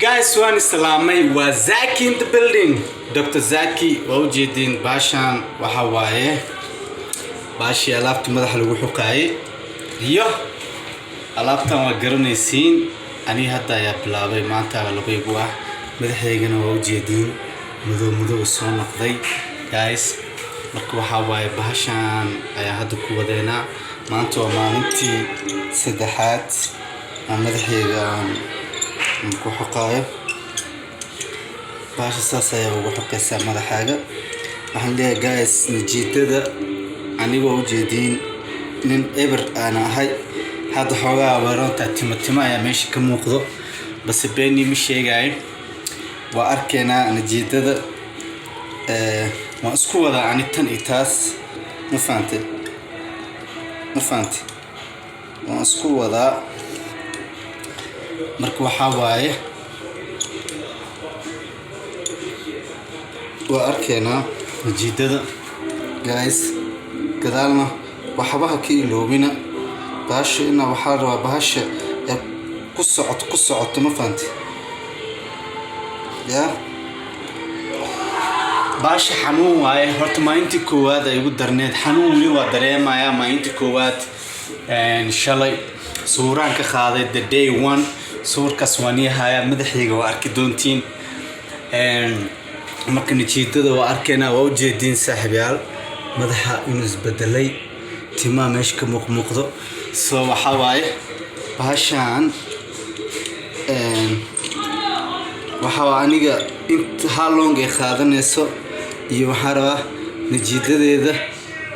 Guys, waan islaamay. Waa Zaki in the building, Dr Zaki. Waa ujeediin, baashaan waxa waaye baashii alaabta madaxa lagu xuqaayay iyo alaabtan waa garanaysiin. Aniga hadda ayaa bilaabay, maanta labaygu ah. Madaxaygana waa ujeediin, madow madow soo noqday, guys. Marka waxaa waaye bahashaan ayaa hadda ku wadeynaa. Maanta waa maalintii saddexaad aan madaxayga aan ku xoqaayo. Bahasha saas ayaa ugu xoqaysaa madaxaaga. Waxaan leeyahay, guys, natiijada anigoo ujeediin nin eber aan ahay. Hadda xoogaa weeroonta timo timo ayaa meesha ka muuqdo, balse beeni ma sheegayo. Waa arkeynaa natiijada. Waan isku wadaa ani tan iyo taas, ma fahantay? Ma fahantay? Waan isku wadaa. Marka waxaa waaye waa arkeynaa natiijada, guys. Gadaalna waxba ha ka iloobina. Bahasha ina waxaa la rabaa bahasha ee ku socoto, ku socoto, ma fahantay? Ya baasha xanuun waaye. Horta maalintii koowaad ay igu darneed, xanuun weli waa dareemayaa. Maalintii koowaad, shalay sawiraan ka qaaday, the day one. Sawirkaas waan ii hayaa, madaxayga waa arki doontiin. Marka natiijada waa arkeynaa. Waa ujeediin, saaxiibyaal, madaxa inuu isbedelay, timaha meesha ka muuqmuuqdo. So waxaa waaye bahashaan waxaa aniga int how long ay qaadanayso iyo waxaan rabaa natiijadeeda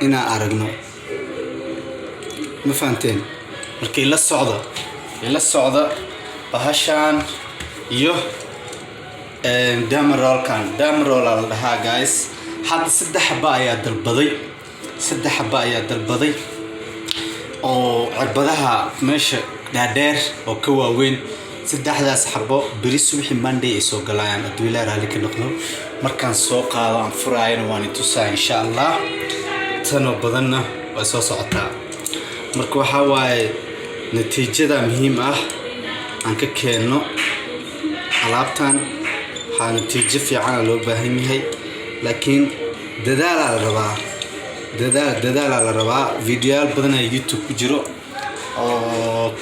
inaan aragno, ma fahanteen? Marka ila socda, ila socda bahashaan iyo dermarollkan. Dermaroll la dhahaa, guys. Hadda saddex xaba ayaa dalbaday, saddex xaba ayaa dalbaday oo cirbadaha meesha dhaadheer oo ka waaweyn. Saddexdaas xabo beri subaxi Monday ay soo galayaan, hadduu Ilaah raalli ka noqdo. Markaan soo qaado aan furaayana waan itusaa, insha Allah. Tanoo badanna way soo socotaa. Marka waxaa waaye natiijada muhiim ah aan ka keenno alaabtan. Waxaa natiijo fiicana loo baahan yahay, laakiin dadaalaa la rabaa, dadaal, dadaalaa la rabaa. Videoyaal badan ayaa YouTube ku jiro oo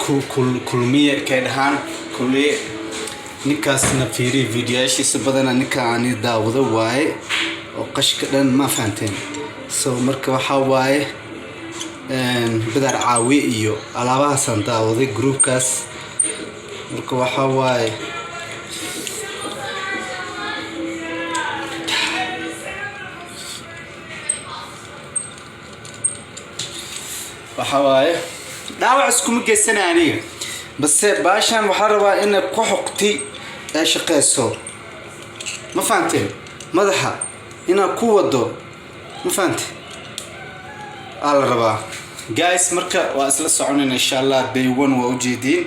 Kulmiye kay dhahaan, Kulmiye ninkaasna fiiriya videoyaashiisa badana. Ninka aan daawado waaye oo qashka dhan, ma fahanteen? So marka waxaa waaye Badar Caawi iyo alaabahaasaan daawaday, groupkaas. Marka waxaa waaye dhaawac iskuma geysana aniga, balse baashan waxaa rabaa inay ku xoqti ee shaqeyso, ma fahanteen? Madaxa inaad ku wado, ma fahante, aa la rabaa, guys. Marka waa isla soconayna, insha Allah. Day one waa ujeediin,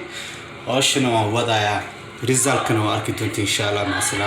hooshana waan wadayaa, resultkana waa arki doonta, insha Allah. Maca salaama.